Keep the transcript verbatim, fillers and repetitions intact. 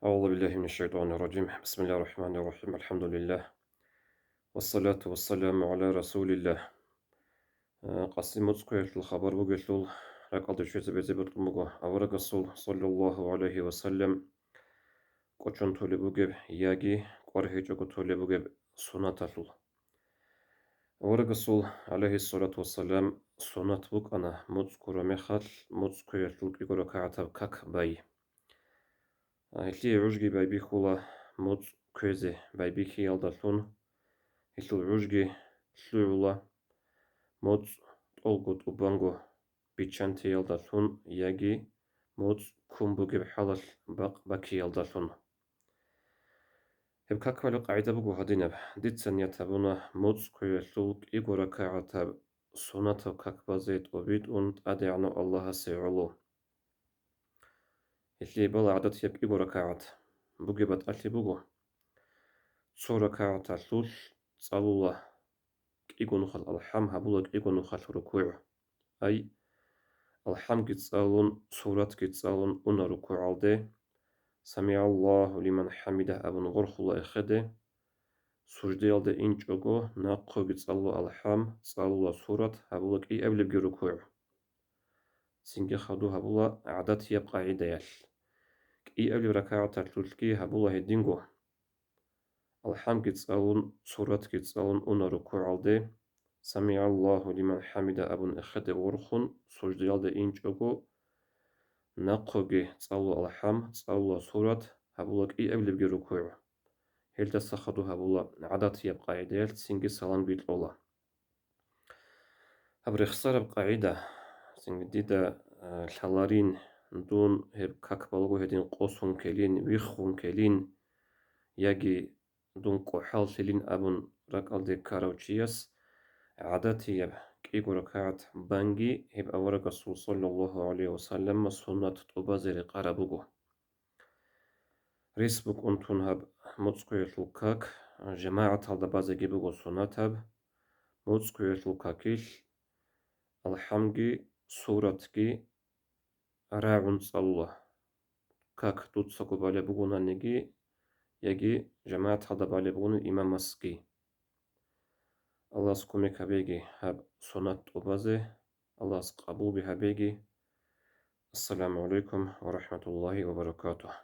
أعوذ بالله من الشيطان الرجيم. بسم الله الرحمن الرحيم. الحمد لله. والصلاة والسلام على رسول الله. Э, къаси муцӀ кквеялъул хабар бугелъул, ракӀалде щвезе бетӀер букӀун буго аварагасул, саллаллагьу гӀалайгьи ва саллам, кӀочон толеб бугеб яги кӀвар гьечӀого толеб бугеб суннаталъул. Аварагасул, гӀалайгьиссалату вассалам, суннат букӀана муцӀ ккураб мехалъ муцӀ кквеялъул кӀиго ракагӀатаб как бай. А, гьелъие гӀужги байбихьула муцӀ кквезе байбихьиялдалъун, гьелъул гӀужги лъугӀула муцӀ тӀолго тӀубанго биччан теялдалъун яги муцӀ ккун бугеб хӀалалъ бакъ баккиялдалъун. Гьеб как балеб къагӀида буго гьадинаб: дица ният гьабуна муцӀ кквеялъул кӀиго ракагӀатаб суннатаб как базе тӀобитӀун ТӀадегӀанав Аллагьасе гӀоло. Гьелъие бала гӀадатияб кӀиго ракагӀат. Бугеб батӀалъи буго: цо ракагӀаталъулъ цӀалула кӀиго нухалъ алхӀам, гьабула кӀиго нухалъ рукугӀ. Ай, алхӀамги цӀалун, суратги цӀалун уна рукугӀалде, «СамигӀаллагьу лиман хӀамидагь» абун ворхула эхеде, суждаялде инчӀого нахъоги цӀалула алхӀам, цӀалула сурат, гьабула кӀиабилебги рукугӀ. Цинги хадуб гьабула гӀадатияб къагӀидаялъ. КӀиабилеб ракагӀаталъулъги гьабула гьединго. АлхӀамги цӀалун, суратги цӀалун уна рукугӀалде, «СамигӀаллагьу лиман хӀамида» абун эхеде ворхун, суждаялде инчӀого, нахъоги цӀалула алхӀам, цӀалула сурат, гьабула кӀиабилебги рукугӀ. Гьелдаса хадуб гьабула гӀадатияб къагӀидаялъ, цинги саламги кьола. Гьаб рехсараб къагӀида, цинги дида, а, лъаларин, дун гьеб как балго гьедин къосун ккелин, виххун ккелин, яги дун кӀухӀаллъилин абун ракӀалде ккарав чияс гӀадатияб кӀиго ракагӀат банги гьеб аварагасул, саллаллагьу гӀалайгьи ва саллам, суннат тӀубазе рекъараб буго. Рес букӀун тун гьаб муцӀ кквеялъул как, жамагӀаталда базеги буго суннатаб, муцӀ кквеялъул какилъ алхӀамги суратги рагӀун цӀалула. Как дуцаго балеб бугонаниги, яги жамагӀаталда балеб бугони имамасги. Аллагьас кумек гьабеги гьаб суннат тӀубазе, Аллагьас къабулги гьабеги. Ассаламу гӀалайкум ва рахӀматуллагьи ва баракатугь.